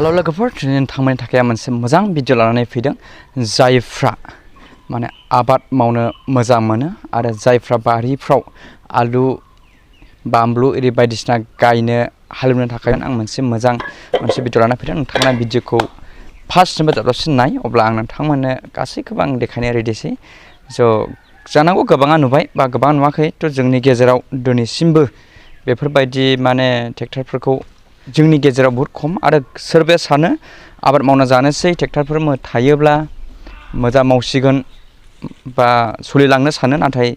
hello लोगोफोर दिनै नोंथांमोननि थाखाय मोनसे मोजां भिडिअ लानानै फैदों जायफ्रा माने आबाद मावनो मोजां मोनो आरो जायफ्रा बारिफ्राव आलु बानलु एरि बायदिसिना गायनो हालेवनो थाखाय आं मोनसे भिडिअ लानानै फैदों नोंथांमोना भिडिअखौ फार्स्टनिफ्राय जोबजासिम नाय अब्ला आं नोंथांमोननो गासैखौबो आं देखायनो रेडिसै स' जानांगौ गोबाङा नुबाय बा गोबां नुवाखै थ' जोंनि गेजेराव दिनैसिमबो बेफोरबायदि माने ट्रेक्टरफोरखौ जोंनि गेजेराव बहुत खम आरो सोरबाया सानो आबाद मावना जानोसै ट्रेक्टरफोर थायोब्ला मोजां मावसिगोन बा सोलिलांनो सानो नाथाय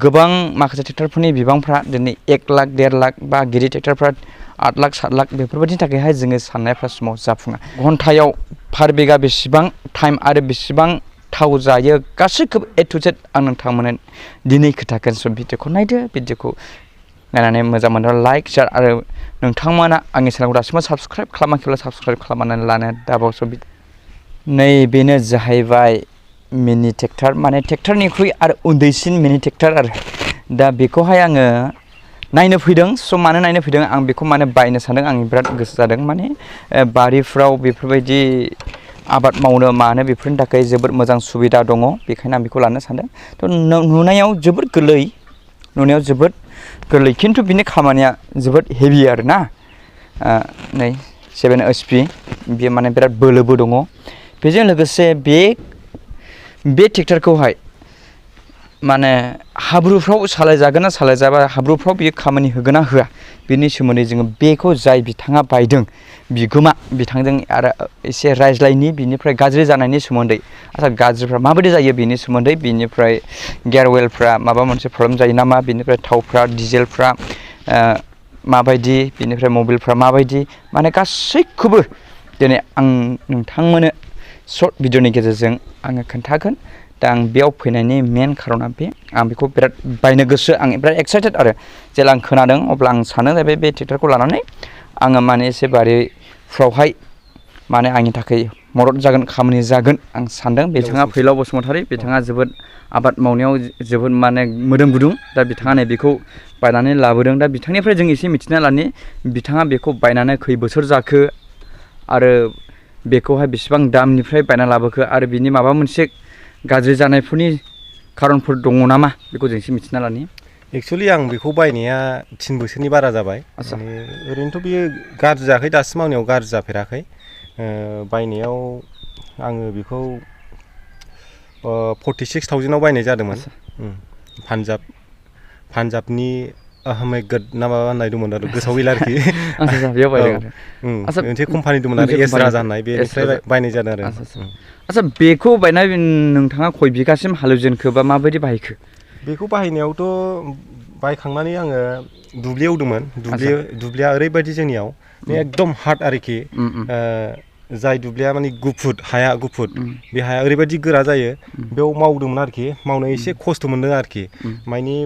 गोबां माखासे ट्रेक्टरफोरनि बिबांफ्रा दिनै 1 लाख 1.5 लाख बा गिदिर ट्रेक्टरफ्रा 8 लाख 7 लाख बेफोरबायदिनि थाखायहाय जोङो साननायफ्रा समाव जाफुङा घन्टायाव पार बिगा बेसेबां टाइम आरो बेसेबां थाव जायो गासैखौबो ए टु जेड आं नोंथांमोननो दिनै खोन्थागोन स' भिडिअखौ नायदो भिडिअखौ नायनानै मोजां मोनो लाइक शेयार आरो नोंथांमोना आंनि चेनेलखौ दासिमबो साबस्क्राइब खालामाखैब्ला साबस्क्राइब खालामनानै लानो दाबावसो नै बेनो जाहैबाय मिनि ट्रेक्टर माने ट्रेक्टरनिख्रुइ आरो उन्दैसिन मिनि ट्रेक्टर आरो दा बेखौहाय आङो नायनो फैदों स' मानो नायनो फैदों आं बेखौ माने बायनो सानदों आं बिराद गोसो जादों माने बारिफ्राव बेफोरबायदि आबाद मावनो मानो बेफोरनि थाखाय जोबोद मोजां सुबिदा दङ बेखायनो आं बेखौ लानो सानदों थ' नुनायाव जोबोद गोरलै खिन्थु बिनि खामानिया जोबोद हेभि आरो ना नै 7 HP बेयो माने बिराद बोलोबो दङ बेजों लोगोसे बे ट्रेक्टरखौहाय माने हाब्रुफ्राव सालायजागोन ना सालायजाबा हाब्रुफ्राव बियो खामानि होगोन ना होआ बेनि सोमोन्दै जोङो बेखौ जाय बिथाङा बायदों बिगोमा बिथांजों आरो एसे रायज्लायनि बिनिफ्राय गाज्रि जानायनि सोमोन्दै आच्छा गाज्रिफ्रा माबायदि जायो बेनि सोमोन्दै बिनिफ्राय गियार वेलफ्रा माबा मोनसे प्रब्लेम जायो नामा बिनिफ्राय थावफ्रा डिजेलफ्रा माबायदि बिनिफ्राय मबिलफ्रा माबायदि माने गासैखौबो दिनै आं नोंथांमोननो शर्ट भिडिअनि गेजेरजों आङो खोन्थागोन दा आं बेयाव फैनायनि मेन खारना बे आं बेखौ बिराद बायनो गोसो आं बिराद एक्साइटेड आरो जेला आं खोनादों अब्ला आं सानो जाहैबाय बे ट्रेक्टरखौ लानानै आङो माने एसे बारिफ्रावहाय माने आंनि थाखाय मदद जागोन खामानि जागोन आं सानदों बिथाङा फैलाव बसुमतारी बिथाङा जोबोद आबाद मावनायाव जोबोद माने मोदोम गुदुं दा बिथाङा नै बेखौ बायनानै लाबोदों दा बिथांनिफ्राय जों एसे मिथिना लानि बिथाङा बेखौ बायनानै खै बोसोर जाखो आरो बेखौहाय बेसेबां दामनिफ्राय बायना लाबोखो आरो बिनि माबा मोनसे गाज्रि जानायफोरनि खारनफोर दङ नामा बेखौ जों एसे मिथिना लानि एक्चुअली आं बेखौ बायनाया 3 बोसोरनि बारा जाबाय माने ओरैनोथ' बियो गाज्रि जायाखै दासिम आंनियाव गाज्रि जाफेराखै बायनायाव आङो बेखौ 46,000 आव बायनाय जादोंमोन पान्जाबनि आहमेदगढ़ ना माबा होननाय दंमोन आरो गोसोआव गैला आरोखि बेयाव बायदों मोनसे कम्पानि दंमोन आरो एस राजा होननाय बेनिफ्राय बायनाय जादों आरो आच्छा बेखौ बायनाय नोंथाङा खय बिगासिम हालेवजेनखो बा माबायदि बाहायखो बेखौ बाहायनायावथ' बायखांनानै आङो दुब्लियाव एवदोंमोन दुब्लिया ओरैबायदि जोंनियाव एकदम हार्ड आरोखि जाय दुब्लिया माने हाया गुफुर बे हाया ओरैबायदि गोरा जायो बेयाव मावदोंमोन आरोखि मावनो एसे खस्थ' मोनदों आरोखि माने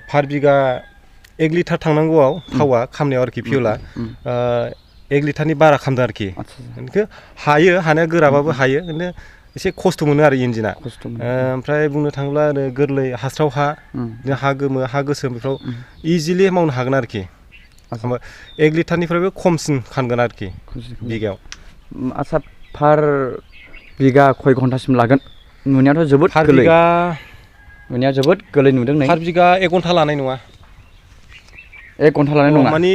पार बिगा 1 लिटार थांनांगौआव थावा खामनायाव आरोखि फिउला 1 लिटारनि बारा खामदों आरोखि हायो हानाया गोराबाबो हायो खिन्थु एसे खस्थ' मोनो आरो इन्जिना ओमफ्राय बुंनो थाङोब्ला ओरै गोरलै हास्राव हा गोमो हा गोसोम बेफ्राव इजिलि मावनो हागोन आरोखि 1 लिटारनिफ्रायबो खमसिन खानगोन आरोखि बिगायाव आच्छा पार बिगा खय घन्टासिम लागोन नुनायावथ' जोबोद गोरलै नुनायाव जोबोद गोरलै नुदों नै पार बिगा 1 घन्टा लानाय नङा 1 घन्टा लानाय नङा माने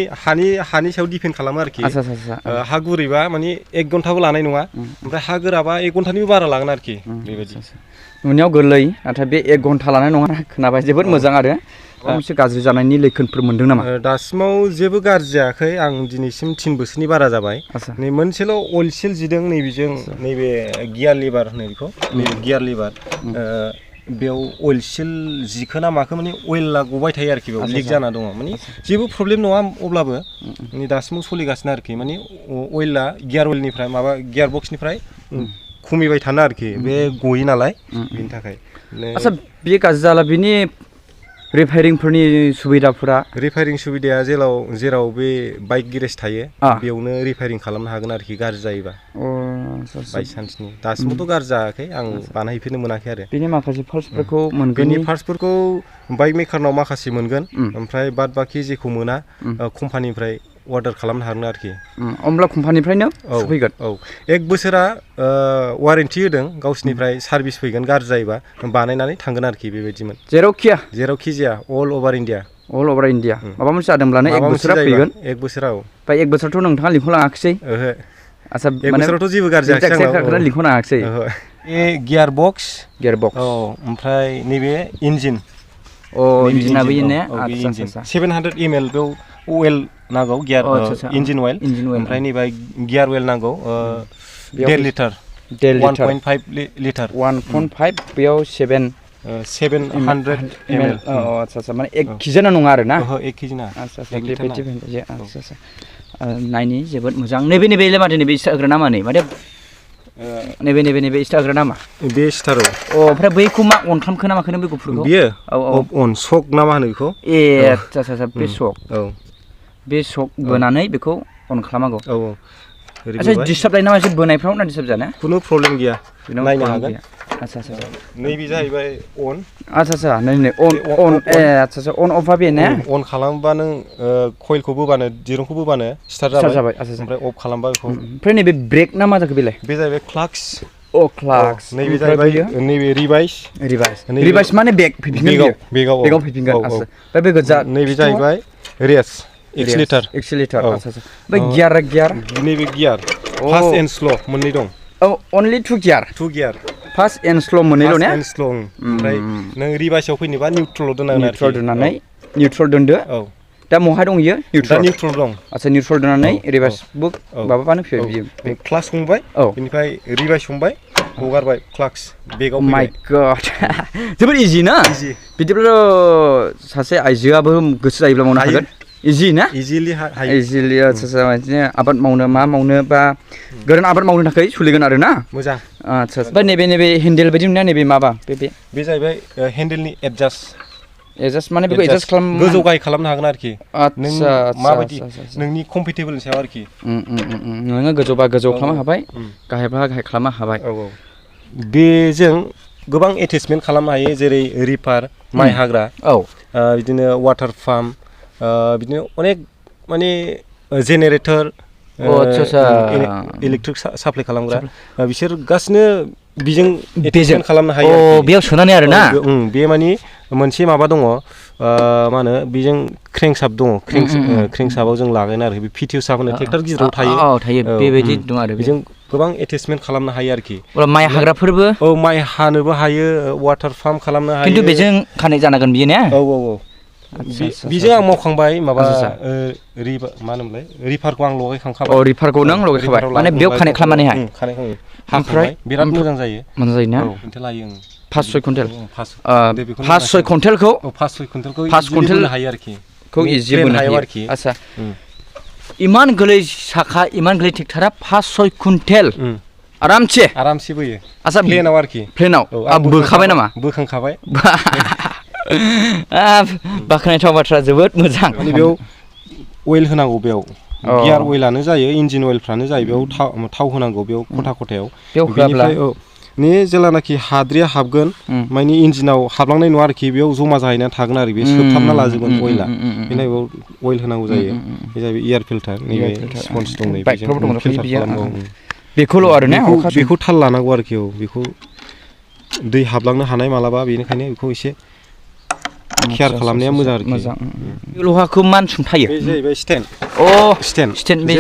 हानि सायाव डिपेन्ड खालामो आरोखि हा गुरैबा माने 1 घन्टाबो लानाय नङा ओमफ्राय हा गोराबा 1 घन्टानिबो बारा लागोन आरोखि बेबायदि नुनायाव गोरलै नाथाय बे 1 घन्टा लानाय नङा खोनाबाय जोबोद मोजां आरो मोनसे गाज्रि जानायनि लैखोनफोर मोनदों नामा दासिमाव जेबो गाज्रि जायाखै आं दिनैसिम 3 बोसोरनि बारा जाबाय नै मोनसेल' अइल सिल जिदों नैबेजों नैबे गियार लिभार होनो बेखौ नैबे गियार लिभार बेयाव अइल सिल जिखोना माखो माने अइला गबाय थायो आरोखि बेयाव लिक जाना दङ माने जेबो प्रब्लेम नङा अब्लाबो माने दासिमाव सोलिगासिनो आरोखि माने अइला गियार अइलनिफ्राय माबा गियार बक्सनिफ्राय खमिबाय थानो आरोखि बे गयो नालाय बेनि थाखाय आच्छा बे गाज्रि जाला बिनि रिपेयारिंफोरनि सुबिदाया जेराव बे बाइक गेरेज थायो बेयावनो रिपेयारिं खालामनो हागोन आरोखि गाज्रि जायोबा बायसान्सनि दासिमबोथ' गाज्रि जायाखै आं बानायफेरनो मोनाखै आरो बेनि माखासे पार्ट्सफोरखौ मोनगोन बेनि पार्ट्सफोरखौ बाइक मेकारनाव माखासे मोनगोन ओमफ्राय बाद बाखि जेखौ मोना कम्पानिनिफ्राय अर्डार खालामनो हागोन आरोखि अब्ला कम्पानिनिफ्रायनो सफैगोन औ 1 बोसोरा वारेन्टि होदों गावसिनिफ्राय सार्भिस फैगोन गाज्रि जायोबा बानायनानै थांगोन आरोखि बेबायदिमोन जेरावखि जाया अल ओभार इन्डिया माबा मोनसे जादोंब्लानो 1 बोसोरा फैगोन 1 बोसोराव ओमफ्राय 1 बोसोरावथ' नोंथाङा लिंहरलाङाखै ओहो आच्छा 1 बोसोरावथ' जेबो गाज्रि जायाखै आंनाव लिंहराङाखै बे गियार बक्स औ ओमफ्राय नैबे इन्जिन इन्जिनाबो इने 700 ml बेयाव अवेल नांगौ गियार इन्जिन अवेल ओमफ्राय नैबे गियार अवेल नांगौ 1.5 लिटार 1.5 लिटार 1.5 बेयाव 700 ml आच्छा माने 1 केजिना नङा आरो ना ओहो 1 केजि ना आच्छा बेबायदि आच्छा नायनि जोबोद मोजां नैबे माथो नैबे होग्रा नामा माथो नैबे स्टारग्रा नामा बे स्टाराव ओमफ्राय बैखौ मा अन खालामखो ना माखो नों बे गुफुरखौ बियो अन सक ना मा होनो बेखौ आच्छा बे सक बे सक बोनानै बेखौ अन खालामनांगौ आच्छा डिस्टार्ब जायो नामा एसे बोनायफ्राव ना डिस्टार्ब जाना खुनु प्रब्लेम गैया नायनो हागोन आच्छा नैबे जाहैबाय अन आच्छा नै अन आच्छा अन अफआ बे ने अन खालामबा नों कइलखौ बोबानो दिरुंखौ बोबानो स्टार्ट जाबाय ओमफ्राय अफ खालामबा बेखौ ओमफ्राय नैबे ब्रेक ना मा जाखो बेलाय बे जाहैबाय क्लाक्स क्लाक्स नैबे जाहैबाय नैबे रिभाइस माने बेगाव फैफिनगोन आच्छा ओमफ्राय बे गोजा नैबे जाहैबाय रेस एक्सिलेटर आच्छा ओमफ्य गियार नैबे गियार फास्ट एन्ड स्ल' मोननै दं अनलि 2 गियार फास्ट एन्ड स्ल' मोननैल' ने ओमफ्राय नों रिभाइसआव फैनोबा निउट्रलाव दोननानै निउट्रल दोनदो दा महाय दं इयो निउट्रल दं आच्छा निउट्रल दोननानै रिभाइसबो माबाबानो फैयो बियो बे क्लास हमबाय बेनिफ्राय रिभाइस हमबाय हगारबाय क्लाक्स बेगाव माय गॉड जोबोद इजि ना बिदिब्लाथ' सासे आइजोआबो गोसो जायोब्ला मावनो हागोन इजि ना इजिलि आच्छा बिदिनो आबाद मावनो मा मावनो बा गोरान आबाद मावनो थाखाय सोलिगोन आरो ना मोजां आच्छा ओमफ्राय नैबे हेन्डेल बायदि मोनना नैबे माबा बे जाहैबाय हेन्डेलनि एडजास्ट माने बेखौ एडजास्ट खालाम गोजौ गाहाय खालामनो हागोन आरोखि नों माबायदि नोंनि कम्फर्टेबलनि सायाव आरोखि नोङो गोजौबा गोजौ खालामनो हाबाय गाहायबा गाहाय खालामनो हाबाय बेजों गोबां एटेचमेन्ट खालामनो हायो जेरै रिपार माइ हाग्रा बिदिनो वाटार पाम्प बिदिनो अनेक माने जेनेरेटर इलेक्ट्रिक साप्लाय खालामग्रा बिसोर गासिनो बेजों एटेचमेन्ट खालामनो हायो बेयाव सोनानै आरो ना बे माने मोनसे माबा दङ मा होनो बेजों क्रेंकशाफ्ट दङ क्रेंकशाफ्टआव जों लागायनो आरो बे पिटिअ होनो ट्रेक्टर गिदिराव थायो बेबायदि दं आरो बेजों गोबां एटेचमेन्ट खालामनो हायो आरोखि माइ हाग्राफोरबो माइ हानोबो हायो वाटार पाम्प खालामनो हायो खिन्थु बेजों खानाय जानांगोन बियो ने बेजों आं मावखांबाय माबा मा होनोमोनलाय रिफारखौ आं लगायखांखाबाय रिफारखौ नों लगायखाबाय माने बेयाव खानाय खालामनानैहाय हाखांबाय बिराद मोजां जायो ना कुइन्टेल लायो 5-6 कुइन्टेल 5-6 कुइन्टेलखौ 5 कुइन्टेल हायो आरोखि खौ इजि मोननो हायो आरोखि आच्छा इमान गोलै साखा इमान गोलै ट्रेक्टरा 5-6 कुइन्टेल आरामसे बोयो आच्छा प्लेनाव आरोखि बोखाबाय नामा बोखांखाबाय बाख्नायथाव बाथ्रा जोबोद मोजां बेयाव अवेल होनांगौ बेयाव गियार अवेलानो जायो इन्जिन अवेलफ्रानो जायो बेयाव थाव होनांगौ बेयाव खथायाव बेनिफ्राय जेलानाखि हाद्रिया हाबगोन माने इन्जिनाव हाबलांनाय नङा आरोखि बेयाव जमा जाहैनानै थागोन आरो बे सोबथाबना लाजोबगोन अवेला बेनिफ्राय बेयाव अवेल होनांगौ जायो बे जाहैबाय एयार फिल्टार नैबे स्पन्ज दं बेखौल' आरो ना बेखौ थाल लानांगौ आरोखि बेखौ दै हाबलांनो हानाय मालाबा बेनिखायनो बेखौ एसे केयार खालामनाया मोजां आरोखि लहाखौ मान सुंथायो बे जाहैबाय स्टेन्ड बे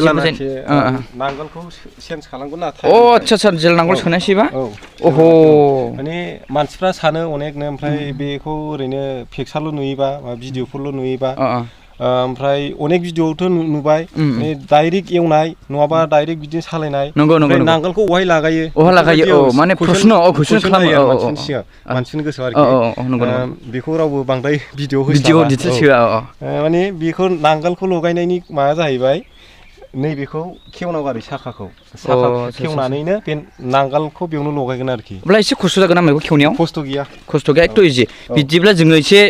नांगोलखौ चेन्ज खालामगोन ना आच्छा जेला नांगोल सोनायसैबा माने मानसिफ्रा सानो अनेकनो ओमफ्राय बेखौ ओरैनो पिक्सारल' नुयोबा भिडिअफोरल' नुयोबा ओमफ्राय अनेक भिडिअआवथ' नुबाय डाइरेक्ट एवनाय नङाबा डाइरेक्ट बिदिनो सालायनाय नांगोलखौ अहाय लागायो माने कुइसन खालामो मानसिनि गोसोआव आरोखि बेखौ रावबो बांद्राय भिडिअ माने बेखौ नांगोलखौ लगायनायनि माबा जाहैबाय नैबेखौ खेवनांगौ आरो साखाखौ खेवनानैनो बे नांगोलखौ बेयावनो लगायगोन आरोखि अब्ला एसे खस्थ' जागोन नामा बेखौ खेवनायाव खस्थ' गैया एथ' इजि बिदिब्ला जोङो एसे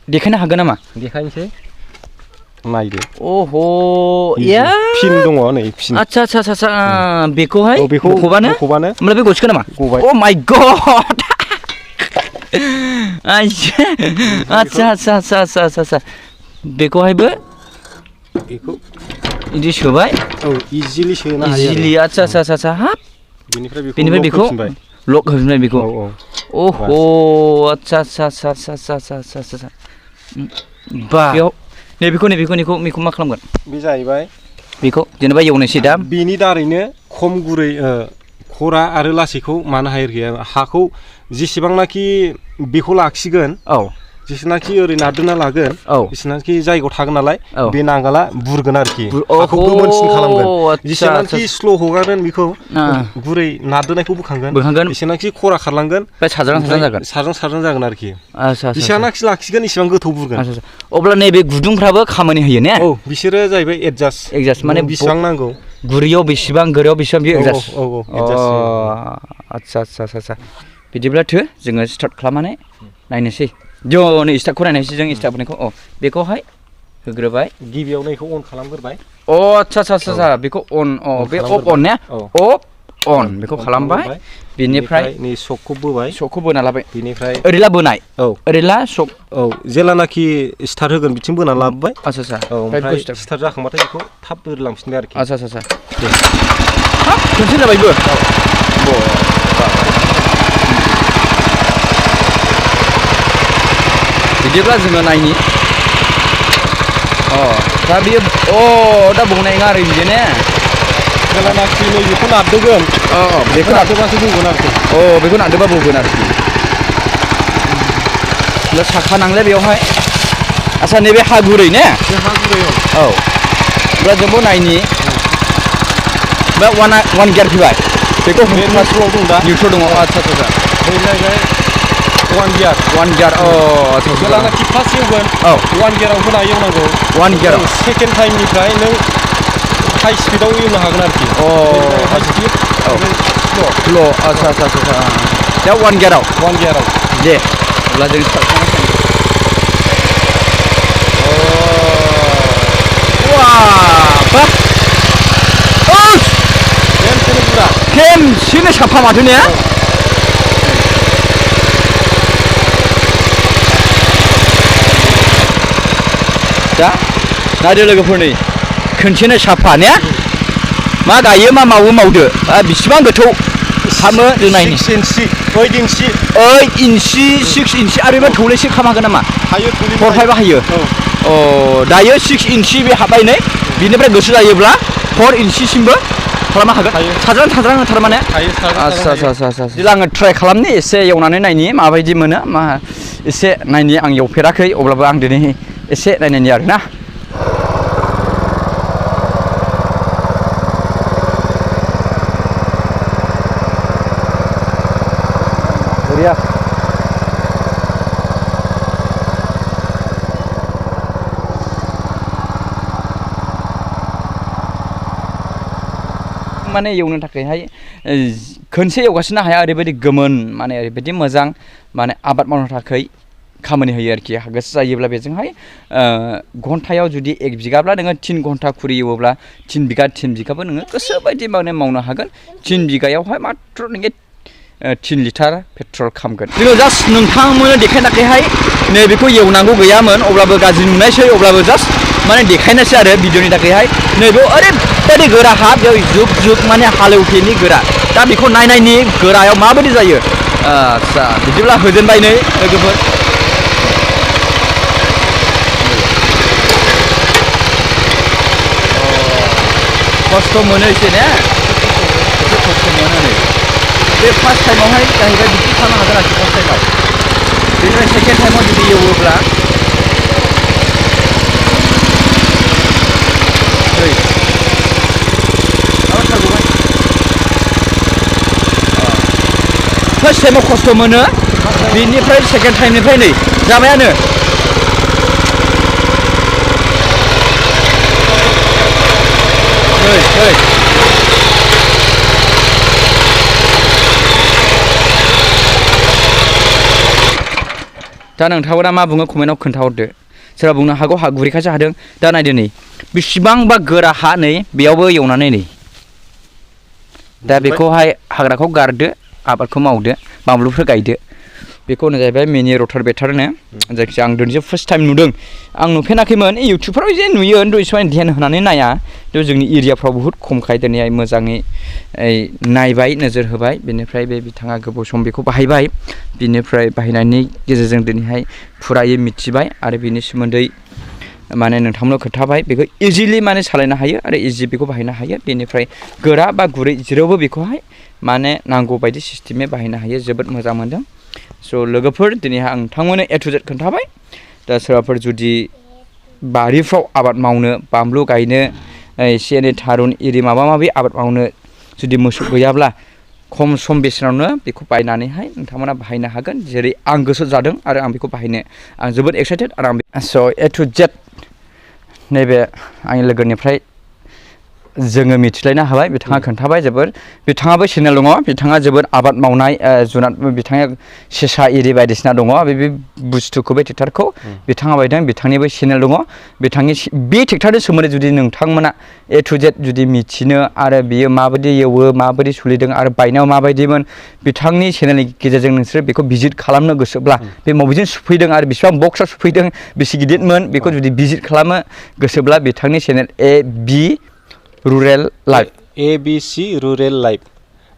देखायनो हागोन नामा देखायनोसै नायदो फिन दङ नै फिन आच्छा बेखौहाय बख'बानो होमब्ला बे गसिगोन नामा माय गड आच्छा बेखौहायबो इदि सोबाय औ इजिलि सोनो हायो इजिलि आच्छा हाब बेनिफ्राय बेखौ लक होफिनबाय बेखौ ओहो आच्छा बा बेखौ मा खालामगोन बे जाहैबाय बेखौ जेनेबा एवनोसै दा बेनि दारैनो खम गुरै खरा आरो लासैखौ मानो हायो आरोखि हाखौ जेसेबांनाखि बेखौ लाखिगोन जेसेनाखि ओरै नारदोना लागोन जेसेनाखि जायगायाव थागोन नालाय बे नांगाला बुरगोन आरोखि हाखौ गोमोनसिन खालामगोन जेसेनाखि स्ल' हगारगोन बेखौ गुरै नारदोनायखौ बोखांगोन जेसेनाखि खरा खारलांगोन सारजों जागोन आरोखि जेसेबांनाखि लाखिगोन इसेबां गोथौ बुरगोन अब्ला नैबे गुदुंफ्राबो खामानि होयो ने औ बिसोरो जाहैबाय एडजास्ट माने बेसेबां नांगौ गुरैयाव बेसेबां गोरायाव बेसेबां बे एडजास्ट आच्छा बिदिब्ला थो जोङो स्टार्ट खालामनानै नायनोसै नै स्टार्टखौ नायनोसै जों स्टार्ट होनायखौ बेखौहाय होग्रोबाय गिबियावनो बेखौ अन खालामग्रोबाय आच्छा बेखौ अन बे अन ने अन बेखौ खालामबाय बिनिफ्राय नै सकखौ बोना लाबाय बिनिफ्राय ओरैला बोनाय ओरैला सक जेलानाखि स्टार्ट होगोन बिथिं बोना लाबोबाय आच्छा ओमफ्राय स्टार्ट जाखांबाथाय बेखौ थाब ओरैलांफिनबाय आरोखि आच्छा हाब खनसे जाबायबो बिदिब्ला जोङो नायनि दा बियो दा बुंनाय नङा आरो बिदि ने जेलानाखि नै बेखौ नारदोगोन बेखौ नारदोबासो बुंगोन आरोखि बेखौ नारदोबा बुंगोन आरोखि साखा नांले बेवहाय आच्छा नैबे हा गुरै ने बे हा गुरै अब्ला जोंबो नायनि बे वान गियार फैबाय बेखौ निउट्रलाव दं दा निउट्रल दङ आच्छा वान गियार जेलानाखि फार्स्ट एवगोन वान गियाराव होना एवनांगौ वान गियाराव सेकेन्ड टाइमनिफ्राय नों हाइ स्पिडाव एवनो हागोन आरोखि हाइ स्पिड स्ल' आच्छा दा वान गियाराव दे अब्ला जों स्टार्ट खालामनोसै खेमसेनो साफा माथो ने दा नायदो लोगोफोरनि खनसेनो साफा ने मा गायो मा मावो मावदो बेसेबां गोथौ खालामो दोनायनि 8 इन्सि 6 इन्सि आरो बे थौलेसे खालामनो हागोन नामा हायो 4-5 हायो दायो 6 इन्सि बे हाबबाय नै बिनिफ्राय गोसो जायोब्ला 4 इन्सिसिमबो खालामनो हागोन थाज्रां थारमाने आच्छा बिदिब्ला आङो ट्राइ खालामनि एसे एवनानै नायनि माबायदि मोनो एसे नायनि आं एवफेराखै अब्लाबो आं दिनै एसे नायनायनि आरोना माने एवनो थाखायहाय खनसे एवगासिनो हाया ओरैबायदि गोमोन माने ओरैबायदि मोजां माने आबाद मावनो थाखाय खामानि होयो आरोखि गोसो जायोब्ला बेजोंहाय घन्टायाव जुदि 1 बिगाब्ला नोङो 3 घन्टा खुरि एवोब्ला 3 बिगाबो नोङो गोसो बायदि माने मावनो हागोन 3 बिगायावहाय मात्र नोङो 3 लिटार पेट्रल खामगोन जोङो जास्ट नोंथांमोननो देखायनायखायहाय नैबेखौ एवनांगौ गैयामोन अब्लाबो गाज्रि नुनायसै अब्लाबो जास्ट माने देखायनायसै आरो भिडिअनि थाखायहाय नैबेयाव ओरैबायदि गोरा हा बेयाव जुग माने हालेवथेनि गोरा दा बेखौ नायनायनि गोरायाव माबायदि जायो आच्छा बिदिब्ला होजेनबाय नै लोगोफोर खस्थ' मोनो एसे ने एसे खस्थ' मोनो नै बे फार्स्ट टाइमावहाय जाहैबाय बिदि खालामनो हागोन आरोखि फार्स्ट टाइमाव बेनिफ्राय सेकेन्ड टाइमाव जुदि एवोब्ला फार्स्ट टाइमाव खस्थ' मोनो बिनिफ्राय सेकेन्ड टाइमनिफ्राय नै जाबायानो दा नोंथाङा मा बुङो कमेन्टआव खोन्थाहरदो सोरबा बुंनो हागौ हा गुरैखासो हादों दा नायदो नै बेसेबांबा गोरा हा नै बेयावबो एवनानै नै दा बेखौहाय हाग्राखौ गारदो आबादखौ मावदो बानलुफोर गायदो बेखौ होनो जाहैबाय मिनि rotervator होनो जायखिजाया आं दिनैसो फार्स्ट टाइम नुदों आं नुफेराखैमोन इउटुबफोराव जे नुयो खिन्थु एसेबां ध्यान होनानै नाया खिन्थु जोंनि एरियाफ्राव बुहुद खमखाय दिनैहाय मोजाङै नायबाय नोजोर होबाय बेनिफ्राय बे बिथाङा गोबाव सम बेखौ बाहायबाय बिनिफ्राय बाहायनायनि गेजेरजों दिनैहाय फुरायै मिथिबाय आरो बिनि सोमोन्दै माने नोंथांमोननो खोन्थाबाय बेखौ इजिलि माने सालायनो हायो आरो इजि बेखौ बाहायनो हायो बेनिफ्राय गोरा बा गुरै जेरावबो बेखौहाय माने नांगौ बायदि सिस्टेमै बाहायनो हायो जोबोद मोजां मोनदों स' लोगोफोर दिनैहाय आं नोंथांमोननो A to Z खोन्थाबाय दा सोरबाफोर जुदि बारिफ्राव आबाद मावनो बानलु गायनो एसे एनै थारुन इरि माबा माबि आबाद मावनो जुदि मोसौ गैयाब्ला खम सम बेसेनावनो बेखौ बायनानैहाय नोंथांमोना बाहायनो हागोन जेरै आं गोसो जादों आरो आं बेखौ बाहायनो आं जोबोद एक्साइटेड आरो आं स' A to Z नैबे आंनि लोगोनिफ्राय जोङो मिथिलायनो हाबाय बिथाङा खोन्थाबाय जोबोर बिथाङाबो चेनेल दङ बिथाङा जोबोद आबाद मावनाय जुनाद बिथाङा सेसा एरि बायदिसिना दङ बे बुस्थुखौ बे ट्रेक्टरखौ बिथाङा बायदों बिथांनिबो चेनेल दङ बिथांनि बे ट्रेक्टरनि सोमोन्दै जुदि नोंथांमोना A to Z जुदि मिथिनो आरो बियो माबायदि एवो माबायदि सोलिदों आरो बायनायाव माबायदिमोन बिथांनि चेनेलनि गेजेरजों नोंसोर बेखौ भिजिट खालामनो गोसोब्ला बे बबेजों सफैदों आरो बेसेबां बक्सआव सफैदों बेसे गिदिरमोन बेखौ जुदि भिजिट खालामनो गोसोब्ला बिथांनि channel AB rural life ABC rural life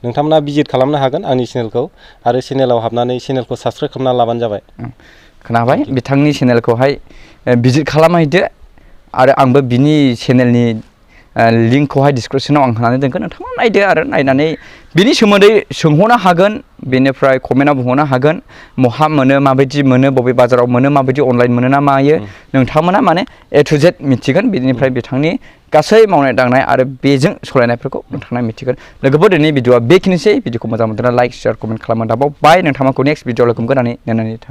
नोंथांमोना भिजिट खालामनो हागोन आंनि चेनेलखौ आरो चेनेलाव हाबनानै चेनेलखौ साबस्क्राइब खालामना लाबानो जाबाय खोनाबाय बिथांनि चेनेलखौहाय भिजिट खालामहैदो आरो आंबो बिनि चेनेलनि लिंकखौहाय डिसक्रिपसनाव आं होनानै दोनगोन नोंथाङा नायदो आरो नायनानै बिनि सोमोन्दै सोंहरनो हागोन बेनिफ्राय कमेन्टआव बुंहरनो हागोन महा मोनो माबायदि मोनो बबे बाजाराव मोनो माबायदि अनलाइन मोनो ना मायो नोंथांमोना माने A to Z मिथिगोन बिनिफ्राय बिथांनि गासै मावनाय दांनाय आरो बेजों सलायनायफोरखौ नोंथाङा मिथिगोन लोगोफोर दिनै भिडिअआ बेखिनिसै भिडिअखौ मोजां मोनदोंना लाइक शेयार कमेन्ट खालामनो दाबाव बाय नोंथांमोनखौ नेक्स्ट भिडिअ लोगो मोनगोन होननानै नेनानै